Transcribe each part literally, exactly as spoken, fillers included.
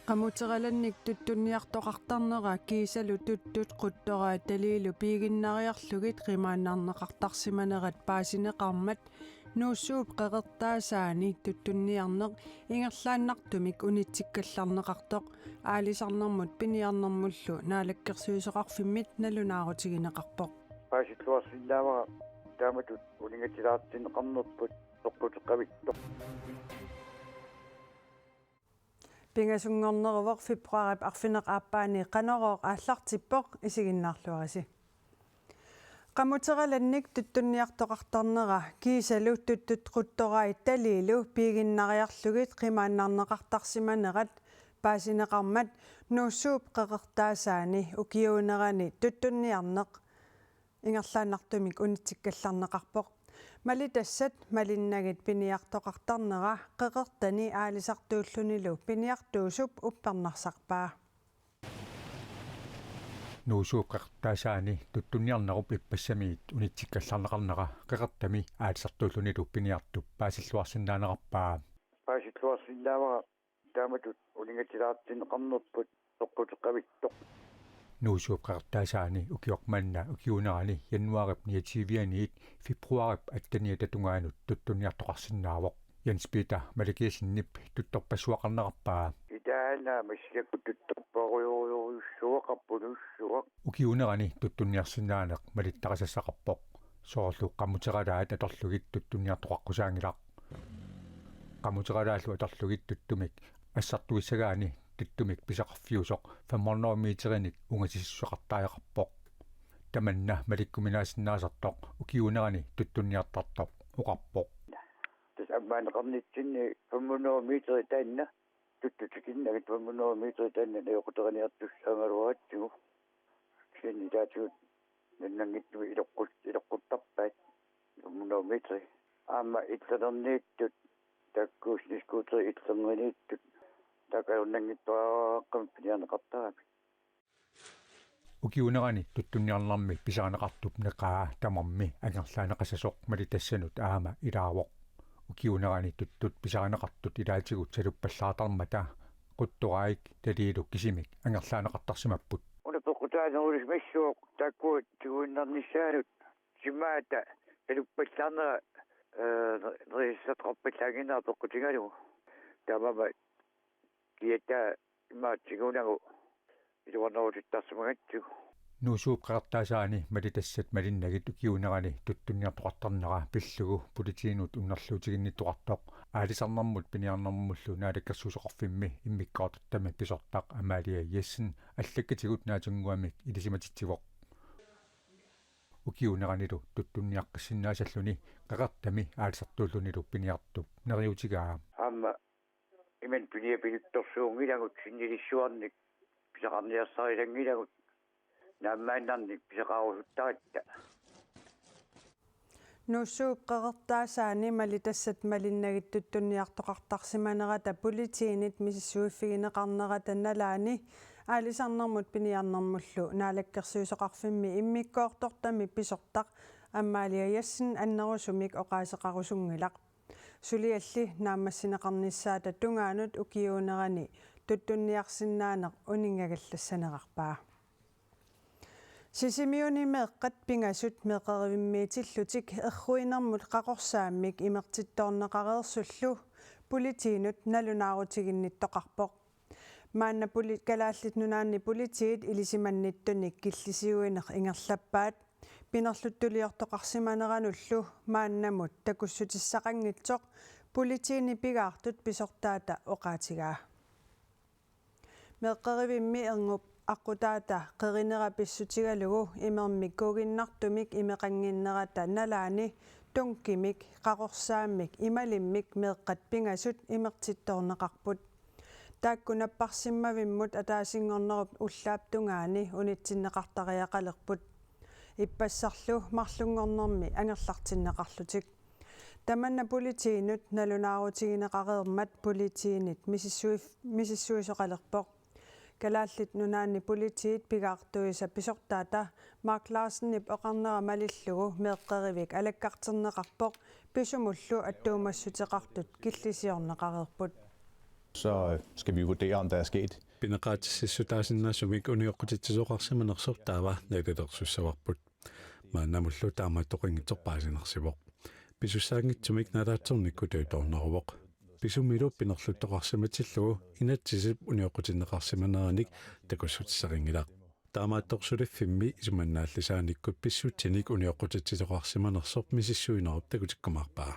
Qamuteralannik tuttunniartoqartarnera kiisalu tuttut quttoraat taliilu piiginnariarlugit qimaannarneqartarsimanerat paasineqarmat Nuussuup Qeqertaasaani tuttunniarneq ingerlaannartumik unitsikkallarneqartoq Aalisarnermut Piniarnermullu Naalakkersuisoqarfimmit nalunaarutigineqarpoq. Paasilluarsinnaavara taamatut uninngatilaartinneqarnerput toqquteqqavittoq. Pingasunngorneruvoq februaarip arfineq-aappaani Qanorooq aallartippoq, isiginnaarluarisi. Qamuteralannik tuttunniartoqartarnera kiisalu tuttut quttoraat taliilu piiginnariarlugit qimaannarneqartarsimanerat paasineqarmat Nuussuup Qeqertaasaani ukiuunerani tuttunniarneq ingerlaannartumik unitsikkallarneqarpoq. Malitassat malinnagit piniartoqartarnera qeqertani aalisartuullunilu piniartuusup uppernarsarpaa. Nuussuup Qeqertaasaani tuttunniarnerup ippassamiit unitsikkallarneqarnera qeqertami aalisartuullunilu piniartup paasilluarsinnaanerarpaa. Paasilluarsinnaavara taamatut uninngatilaartinneqarnerput toqquteqqavittoq. Nuussuup Qeqertaasaani ukioq manna ukiuunerani januaarip niogtyvianiit februaarip atteniata tungaanut tuttunniartoqarsinnaavoq. Jens Peter Malikiassenip tuttorpassuaqarnerarpaa. Itaana massiakkut tuttorparujorujussuaqarpunussuaq. Ukiuunerani tuttunniarsinnaaneq malittarisassaqarpoq. Soorlu qamuteralaat atorlugit tuttunniartoqaqqusaanngilaq. Qamuteralaallu atorlugit tuttumik assartuissagaanni tuttumik pisaqarfiusoq fem hundrede meterinik ungasissuseqartariaqarpoq. Tamanna malikkuminaassinnaasartoq ukiuunerani tuttunniartartoq oqarpoq. Tassa ammaanneqarnitsinni fem hundrede meteri taanna, tuttut tikinnagit fem hundrede meteri taanna najoqquteriniartussaagaluaratsigu. Kisianni ilaatigut nunaanngitsumik iloqqut-, iloqquttarpaat fem hundrede meteri. Aamma illerniittut, taakku snescooterit illerniittut, taakku ajornanngitsuaraaqqamik piniarneqartaramik. Ukiuunerani tuttunniarnermi pisarineqartup neqaa tamarmi angerlaaneqassasoq malitassanut aamma ilaavoq. Ukiuunerani tuttut pisarineqartut ilaatigut saluppallaartarmata quttoraat taliilu kisimik angerlaaneqartarsimapput. Una peqqutaanerulersimassuuvoq taakkua tiguinnarnissaannut, timaata saluppallaarnera, ee, nerisassartoqarpallaannginnera peqqutigalugu. Taamaammat kiataa imaatigunagu iluarnerutittarsimagatsigu. Nuussuup Qeqertaasaani malitassat malinnagit ukiuunerani tuttunniartoqartarnera pillugu politiinut unnerluutiginnittoqartoq Aalisarnermut Piniarnermullu Naalakkersuisoqarfimmi immikkoortortami pisortaq Amalie Jessen allakkatigut naatsunnguamik ilisimatitsivoq. Ukiuuneranilu tuttunniaqqissinnaasalluni qeqertami aalisartuullunilu piniartup neriuutigaa. Aamma imannak piniapiluttorsuunngilagut, sinnilissuarnik pisaqarniarsarilaanngilagut, naammaannarnik pisaqarusuttaratta. Nuussuup Qeqertaasaani malitassat malinnagit tuttunniartoqartarsimanerata politiinit misissuiffigineqarnerata nalaani Aalisarnermut Piniarnermullu Naalakkersuisoqarfimmi immikkoortortami pisortaq Amalie Jessen annerusumik oqaaseqarusunngilaq. Sulialli naammassineqarnissaata tungaanut ukiuunerani tuttunniarsinnaaneq uninngagallassanerarpaa. Sisimiuni meeqqat pingasut meeqqerivimmiitillutik erruinermut Qaqorsaammik imertittoorneqareersullu politiinut nalunaarutiginnittoqarpoq. Maanna poli-, Kalaallit Nunaanni Politiit ilisimannittunik killisiuineq ingerlappaat. Pinerluttuliortoqarsimaneranullu maannamut takussutissaqanngitsoq politiini pigaartut pisortaata oqaatigaa. Meeqqerivimmi erngup aqqutaata qerinera pissutigalugu imermik kuuginnartumik imeqannginnerata nalaani Tunkimik, Qaqorsaammik imalimmik meeqqat pingasut imertittoorneqarput. Taakku napparsimmavimmut ataasinngornerup ullaap tungaani unitsinneqartariaqalerput. Ippassarlu marlunngornermi angerlartinneqarlutik. Tamanna politiinut nalunaarutigineqareermat politiinit misissuif-, misissuisoqalerpoq. Kalaallit Nunaanni Politiit pigaartuisa pisortaata Mark Larsenip oqarnera malillugu meeqqerivik alakkarterneqarpoq, pisumullu attuumassuteqartut killisiorneqareerput. Så skal vi vurdere, om der er sket. Pineqaatississutaasinnaasumik unioqqutitsisoqarsimanersoq taava nalilersussavarput. Maannamullu taamaattoqanngitsoq paasinarsivoq. Pisussaanngitsumik nalaatsornikkut tujutoorneruvoq. Pisumilu pinerluttoqarsimatillugu inatsisip unioqqutinneqarsimaneranik takussutissarinngilaq. Taamaattorsuliffimmi isumannaallisaanikkut pissutsinik unioqqutitsisoqarsimanersoq misissuinerup takutikkumaarpaa.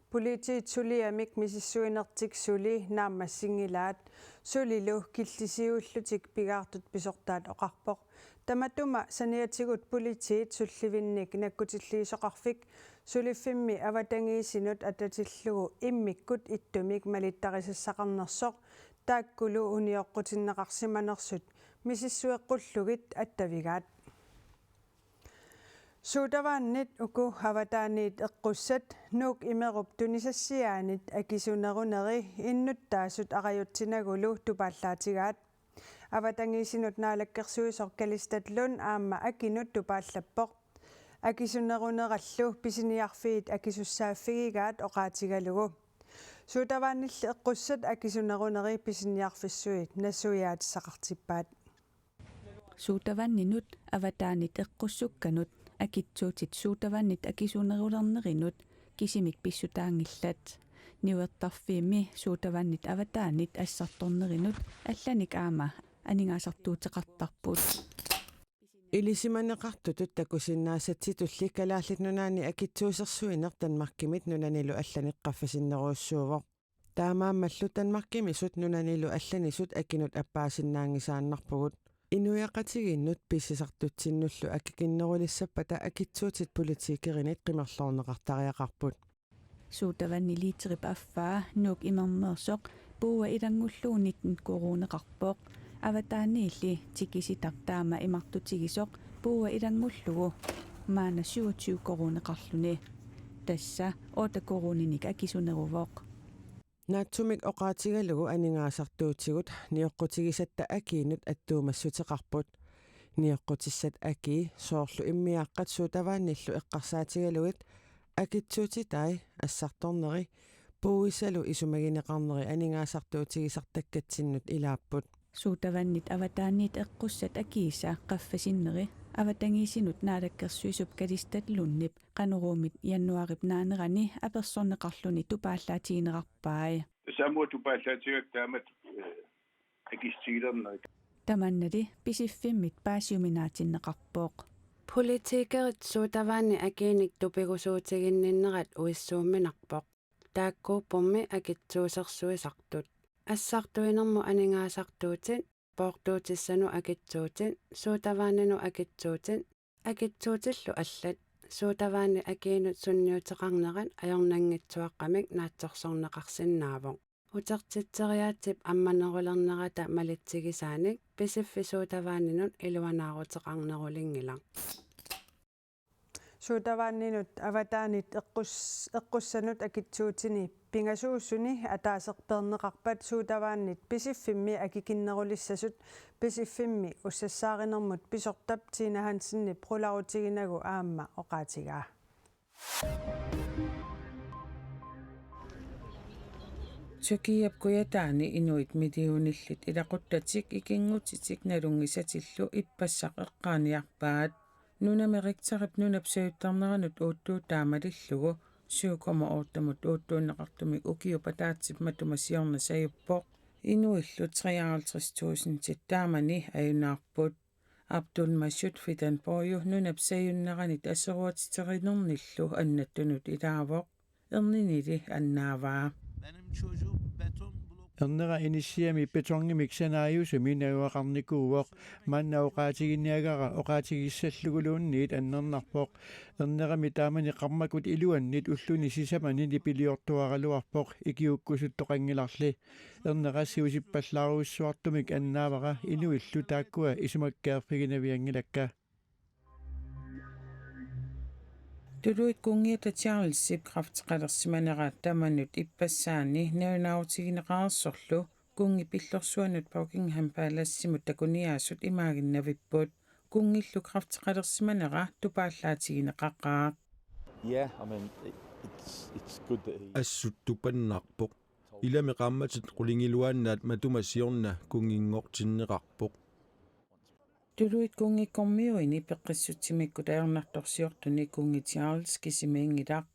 Politiit suliamik misissuinertik suli naammassinngilaat, sulilu killisiullutik pigaartut pisortaat oqarpoq. Tamatuma saniatigut politiit sullivinnik nakkutilliisoqarfik suliffimmi avatangiisinut atatillugu immikkut ittumik malittarisassaqarnersoq taakkulu unioqqutinneqarsimanersut misissueqqullugit attavigaat. Suutavaannit uku avataaniit eqqussat Nuuk Imerup tunisassiaanit akisuneruneri innuttaasut arajutsinagulu tupaallaatigaat. Avatangiisinut naalakkersuisoq Kalistat Lund aamma akinut tupaallappoq. Akisunerunerallu pisiniarfiit akisussaaffigigaat oqaatigalugu. Suutavaannilli eqqussat akisuneruneri pisiniarfissuit nassuiaatissaqartippaat. Suutavaanninut avataanit eqqussukkanut akitsuutit suutavaannit akisunerulernerinut kisimik pissutaanngillat. Niuertarfiimmi suutavaannit avataanit assartornerinut allanik aamma aningaasartuuteqartarput. Ilisimaneqartutut takusinnaasatsitulli Kalaallit Nunaanni akitsuusersuineq Danmarkimit nunanilu allanik qaffasinnerujussuuvoq. Taamaammallu Danmarkimisut nunanilu allanisut akinut appaasinnaanngisaannarpugut. Inuiaqatigiinnut pisisartutsinnullu akikinnerulissappata akitsuutit politikerinit qimerloorneqartariaqarput. Suutavaanni liiterip affaa Nuuk Imermeersoq puua ilanngullugu nitten koruuneqarpoq. Avataaniilli tikisitaq taama imartutigisoq puua ilanngullugu maanna syvogtyve koruuneqarluni. Tassa otte koruuninik akisuneruvoq. Naatsumik oqaatigalugu aningaasartuutigut nioqqutigisatta akiinut attuumassuteqarput. Nioqqutissat akii soorlu immiaaqqat suutavaannillu eqqarsaatigalugit akitsuutitai, assartorneri, puuissalu isumagineqarneri aningaasartuutigisartakkatsinnut ilaapput. Suutavaannit avataaniit eqqussat akiisa qaffasinneri avatangiisinut naalakkersuisup Kalistat Lundip Qanoruumit januaarip naanerani apersorneqarluni tupaallaatigineqarpai. Samuat tupaallaatigaakka taamatut, eh, akissutigilernerit. Tamannalu pisiffimmit paasiuminaatinneqarpoq. Politikerit suutavaanni akiinik tupigusuutiginninnerat uissuumminarpoq. Taakkuuppummi akitsuusersuisartut. Assartuinermut aningaasartuutit, poortuutissanut akitsuutit, suutavaanninut akitsuutit, akitsuutillu allat, suutavaanni akiinut sunniuteqarnerat ajornanngitsuaqqamik naatsorsorneqarsinnaavoq. Utertitseriaatsip ammanerulernerata malitsigisaanik pisiffik suutavaaninut iluanaaruteqarnerulinngilaq. Suutavaaninut avataanit eqqus-, eqqussanut akitsuutini pingasuusuni ataaseq peerneqarpat suutavaannit pisiffimmi akikinnerulissasut pisiffimmi ussassaarinermut pisortap Tina Hansenip qularutiginagu aamma oqaatigaa. Tyrkiap kujataani inuit millionillit ilaquttatik ikinngutitik nalunngisatillu ippassaq eqqaaniarpaat. Nunami Richterip nunap sajuttarneranut uuttuutaa malillugu syv komma otte-mut uuttuunneqartumik ukiup ataatsip matuma siorna sajuppoq. Inuillu treoghalvtreds tusindit taamani ajunaarput. Abdul Masud Fidan Boyu nunap sajunneranit aseruatiterilernillu annattunut ilaavoq. Erninili annaavaa. Ernera inissiami betonimik sanaajusuminik najugaqarnikuuvoq. Manna oqaatiginniagara oqaatigissalluguluunniit annernarpoq. Ernerami taamani qarmakut iluannit ulluni sisamani nipiliortuaraluarpoq ikiukkusuttoqanngilarli. Ernera siusippallaarujussuartumik annaavara inuillu taakkua isumakkeerfiginavianngilakka. Tuluit kunngiata Charlesip kræfteqalersimanera tamanut ippassaani nalunaarutigineqareersorlu kunngi pillorsuanut Buckingham Palace-imut takuniaasut imaaginnavipput. Kunngillu kræfteqalersimanera tupaallaatigineqaqaaq. Yeah, I mean, it, it's, it's good that he Assut tupannaarpoq. Ilami qaammatit qulingiluaannaat matuma siorna kunnginngortinneqarpoq. Tuluit kunngikkormiuini peqqissutsimikkut ajornartorsiortuni kunngi Charles kisimiinngilaq.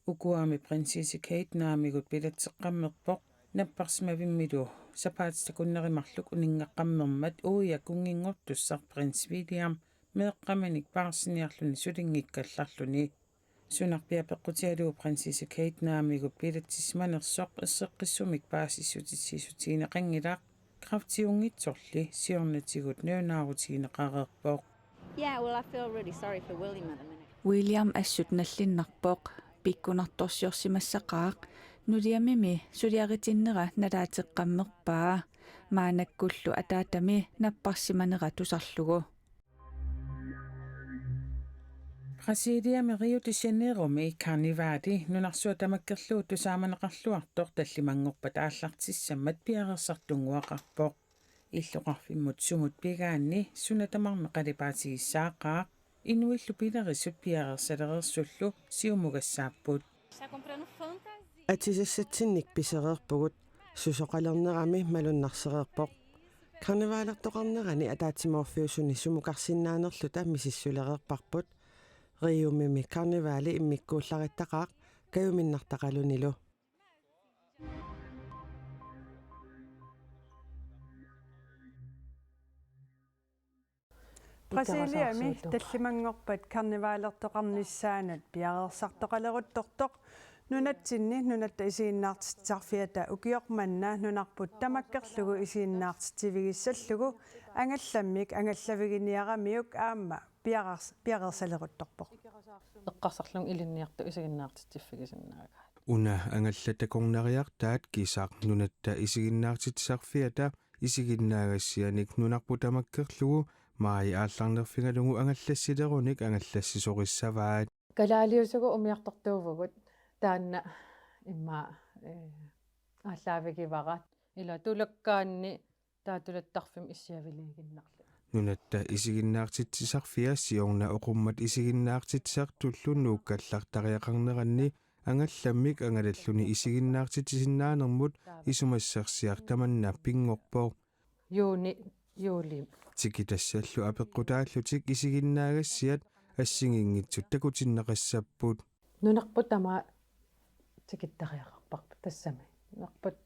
Ukuami prinsesse Kate naamigut bilatseqqammerpoq. Napparsimavimmilu sapaatip akunneri marluk uninngaqqammermat uia kunnginngortussaq prins William meeqqaminik paarsiniarluni sulinngikkallarluni. Sunarpiaq peqqutigalugu prinsesse Kate naamigut bilatsisimanersoq erseqqissumik paasissutissiissutigineqanngilaq. Kræftiunngitsorli siornatigut nalunaarutigineqareerpoq. Yeah, well, I feel really sorry for William at the minute. William assut nallinnarpoq, pikkunartorsiorsimassaqaaq, nuliamimi suliaritinnera nalaateqqammerpaa, maannakkullu ataatami napparsimanera tusarlugu. Brasiliami Rio de Janeirumi karnevali nunarsuaq tamakkerlugu tusaamaneqarluartoq tallimanngorpat aallartissammat piareersartunnguaqarpoq. Illoqarfimmut sumut pigaanni suna tamarmi qalipaatigissaaqaaq, inuillu pilerisut piareersalereersullu siumugassaapput. Atisassatsinnik pisereerpugut, susoqalernerami malunnarsereerpoq. Karnevalertoqarnerani ataatsimoorfiusuni sumukarsinnaanerluta misissulereerparput. Riomimi karnevali immikkuullarittaqaaq kajuminnartaqalunilu. Brasiliami tallimanngorpat karnevalertoqarnissaanut piareersartoqaleruttortoq nunatsinni Nunatta Isiginnaartitsisarfiata ukioq manna nunarput tamakkerlugu isiginnaartitsivigissallugu angallammik angallaviginiaramiuk aamma piareers-, piareersaleruttorpoq. Eqqarsarlunga ilinniartut isiginnaartitsiffigisinnaagaa. Una angallat takornariartaat kisaq Nunatta Isiginnaartitsisarfiata isiginnaagassianik nunarput tamakkerlugu maaji aallarnerfigalugu angallassilerunik angallassisorissavaat. Kalaaliusugut umiartortuuvugut taanna immaqa, eh, aallaavigivara. Ila tulakkaanni taava tulattarfimmi issiaviliiginnarlugu. Nunatta Isiginnaartitsisarfia siorna oqummat isiginnaartitsisartullu nuukkallartariaqarneranni angallammik angalalluni isiginnaartitsisinnaanermut isumassarsiaq tamanna pinngorpoq. Juuni, juuli. Tikitassallu apeqqutaallutik isiginnaagassiat assigiinngitsut takutinneqassapput. Nunarput tamaat tikittariaqarparput tassami. Nunarput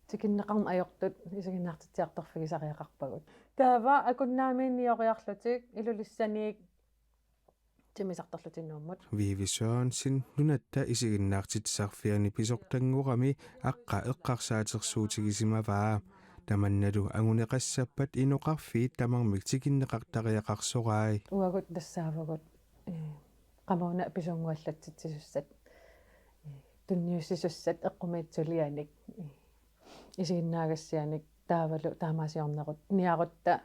tikinneqarneq ajortut isiginnaartitsiartorfigisariaqarpagut. Taava Akunnaamiinnioriarlutik Ilulissaniit timmisartorlutik Nuummut. Vivi Sørensen Nunatta Isiginnaartitsisarfiani pisortanngorami aqqa eqqarsaatersuutigisimavaa. Tamannalu anguneqassappat inoqarfiit tamarmik tikinneqartariaqarsorai. Uagut tassaavugut, eh, qamuuna pisuunnguallatsitsisussat, eh, tunniussisussat eqqumiitsulianik, eh, isiginnaagassianik taavalu taamaasiornerut niarutta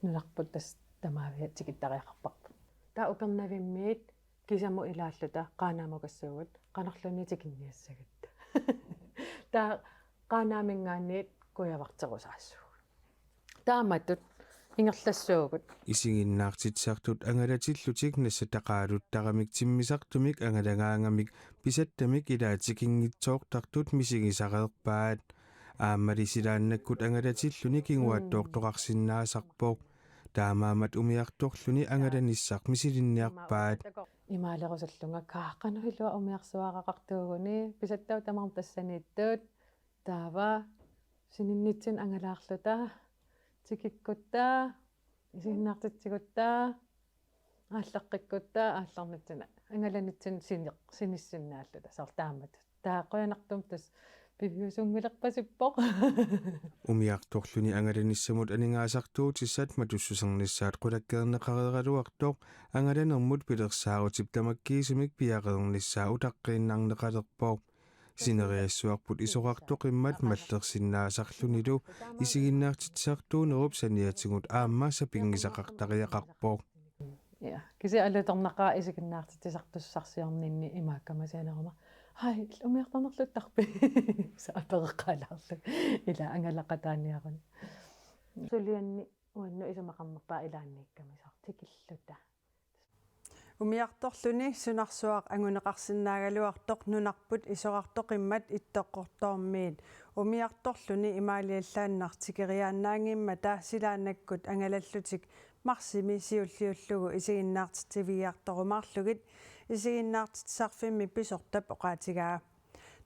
nunarput tassa tamaavia tikittariaqarparput. Taava Upernavimmiit kisamut ilaalluta Qaanaamukassuugut qanorluunniit tikinniassagatta. Taava Qaanaaminngaanniit kujavarterusaassuugut. Taamatut ingerlassuugut. Isiginnaartitsisartut angalatillutik nassataqaaluttaramik timmisartumik angalagaangamik pisattamik ilaat tikinngitsoortartut misigisareerpaat. Aammali silaannakkut angalatilluni kinguaattoortoqarsinnaasarpoq. Taamaammat umiartorluni angalanissaq misilinniarpaat. Imaalerusallunga kaaqanut ilua umiarsuaraqartuuguni pisattavut tamarmik tassaniittut. Taava sininnitsinni angalaarluta tikikkutta, isiginnaartitsigutta, aallaqqikkutta, aallarnitsinni angalanitsinni sini-, sinissinnaalluta soorlu taamatut. Taava qujanartumik tassa piviusunngilerpasippoq. Umiartorluni angalanissamut aningaasartuutissat matussusernissaat qulakkeerneqareeraluartoq angalanermut pilersaarutip tamakkiisumik piareernissaa utaqqiinnarneqalerpoq. Sineriassuarput isorartoqimmat mallersinnaasarlunilu isiginnaartitsisartuunerup saniatigut aamma sapinngisaqartariaqarpoq. Ja, kisianni alutornaqaaq isiginnaartitsisartussarsiorninni imaakkamasianeruma. Hai, umiartornerluttarpit? Sa apereqqaalaarlunga. Ila angalaqataaniaruni. Sulianni uannut isumaqarnerpaaq ilaanniikkami soorlu tikilluta. Umiartorluni sunarsuaq anguneqarsinnaagaluartoq nunarput isorartoqimmat Ittoqqortoormiit umiartorluni imaaliallaannaq tikeriaannaanngimmata silaannakkut angalallutik marsimi siulliullugu isiginnaartitsivigiartorumaarlugit Isiginnaartitsisarfimmi pisortap oqaatigaa.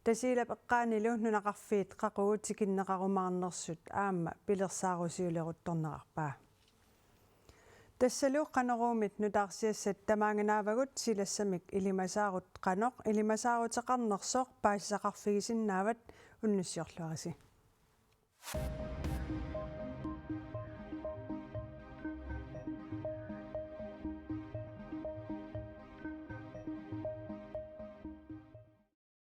Tasiilap eqqaanilu nunaqarfiit qaqugu tikinneqarumaarnersut aamma pilersaarusiuleruttornerarpaa. Tassalu Qanoruumit nutaarsiassat tamaanganaavagut, silassamik ilimasaarut qanoq ilimasaaruteqarnersoq paasisaqarfigisinnaavat, unnussiorluarisi.